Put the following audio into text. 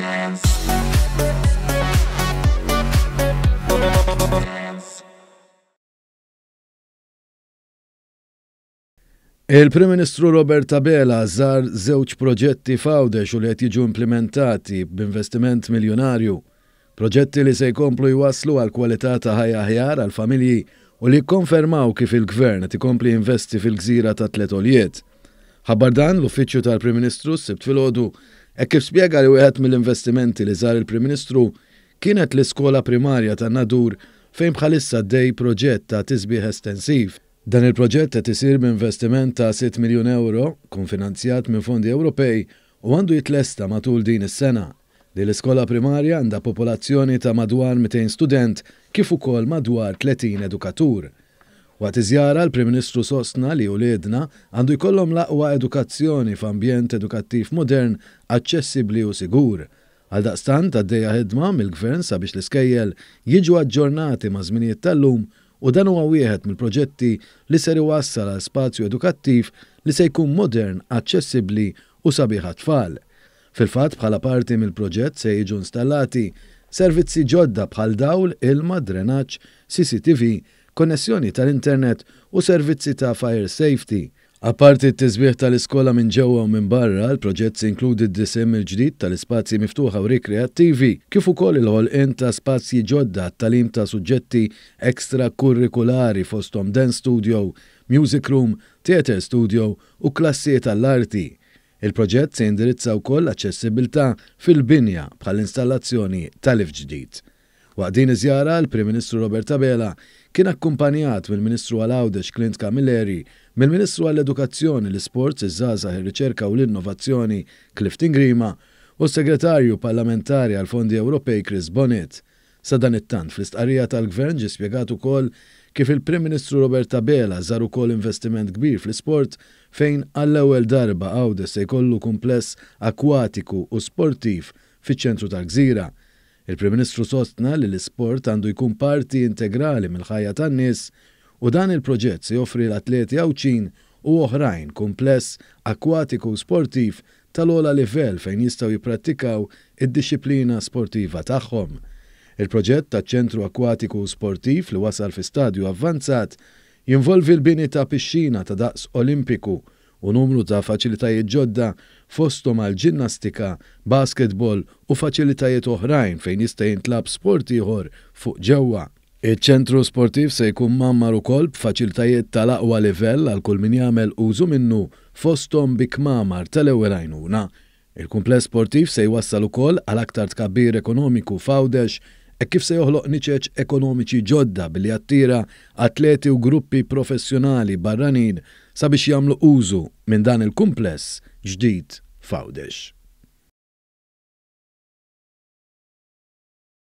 Dance. Dance. Il-Prim Ministru Robert Abela żar żewġ proġetti f'Għawdex u li qed jiġu implimentati b'investiment miljunarju. Proġetti li se jkomplu jwasslu għal kwalità ta' ħajja aħjar għall-familji u li jikkonfermaw kif il-Gvern qed ikompli jinvesti fil-gżira tat-tliet għoljiet. Ħabbar dan l-Uffiċċju tal-Prim Ministru s-Sibt filgħodu hekk kif spjega li wieħed mill-investimenti li żar il-Prim Ministru kienet l-iskola primarja tan-Nadur fejn bħalissa għaddej proġett ta' tisbiħ estensiv. Dan il-proġett qed isir b'investiment ta' sitt miljun ewro, konfinanzjat minn fondi Ewropej u għandu jitlesta matul din is-sena. Din l-iskola primarja għandha popolazzjoni ta' madwar 200 student kif ukoll madwar 30 edukatur. Waqt iż-żjara l-Prim Ministru sostna li uliedna għandu jkollhom l-aqwa edukazzjoni f'ambjent edukattiv modern, aċċessibbli u sigur. Għaldaqstant għaddejja ħidma mill-Gvern sabiex l-iskejjel jiġu aġġornati maż-żminijiet tal-lum u dan huwa wieħed mill-proġetti li ser iwassal għal spazju edukattiv li se jkun modern, aċċessibbli u sabiħ għat-tfal. Fil-fatt bħala parti mill-proġett se jiġu installati servizzi ġodda bħal dawl, ilma, drenaġġ, CCTV, konnessjoni tal-internet u servizzi ta' fire safety. Apparti t-tisbiħ tal-iskola minn ġewwa u minn barra, il-proġett se jinkludi d-disinn mill-ġdid tal-ispazji miftuħa u rikreattivi, kif ukoll il-ħolqien ta' spazji ġodda għat-tagħlim ta' suġġetti extrakurrikulari fosthom dance studio, music room, theatre studio u klassijiet għall-arti. Il-proġett se jindirizza wkoll l-aċċessibbiltà fil-binja bħall-installazzjoni ta' lift ġdid. Waqt din iż-żjara, il-Prim Ministru Robert Abela kien akkumpanjat mill-Ministru għal Għawdex Clint Camilleri, mill-Ministru għall-Edukazzjoni, l-Isports, iż-Żgħażagħ, ir-Riċerka u l-Innovazzjoni Clifton Grima u s-Segretarju Parlamentari għall-Fondi Ewropej Chris Bonett. Sadanittant, fl-istqarrija tal-Gvern ġie spjegat ukoll kif il-Prim Ministru Robert Abela żar ukoll investiment kbir fl-isport fejn għall-ewwel darba Għawdex se jkollu kumpless akwatiku u sportiv fiċ-ċentru tal-gżira. Il-Prim Ministru sostna li l-isport għandu jkun parti integrali mill-ħajja tan-nies u dan il-proġett se joffri l-atleti Għawdxin u oħrajn kumpless akkwatiku u sportiv tal-ogħla livell fejn jistgħu jipprattikaw id-dixxiplina sportiva tagħhom. Il-proġett taċ-ċentru akkwatiku u sportiv li wasal fi stadju avvanzat jinvolvi l-bini ta' pixxina ta' daqs Olimpiku u numru ta' faċilitajiet ġodda fosthom għall-ġinnastika, basketball u faċilitajiet oħrajn fejn jista' jintlagħab sport ieħor fuq ġewwa. Iċ-ċentru sportiv se jkun mgħammar ukoll b'faċilitajiet tal-aqwa livell għal kull min jagħmel użu minnu fosthom bi kmamar tal-ewwel għajnuna. Il-kumpless sportiv se jwassal ukoll għal aktar tkabbir ekonomiku f'Għawdex hekk kif se joħloq niċeċ ekonomiċi ġodda billi jattira atleti u gruppi professjonali barranin sabiex jagħmlu użu minn dan il-kumpless ġdid f'Għawdex.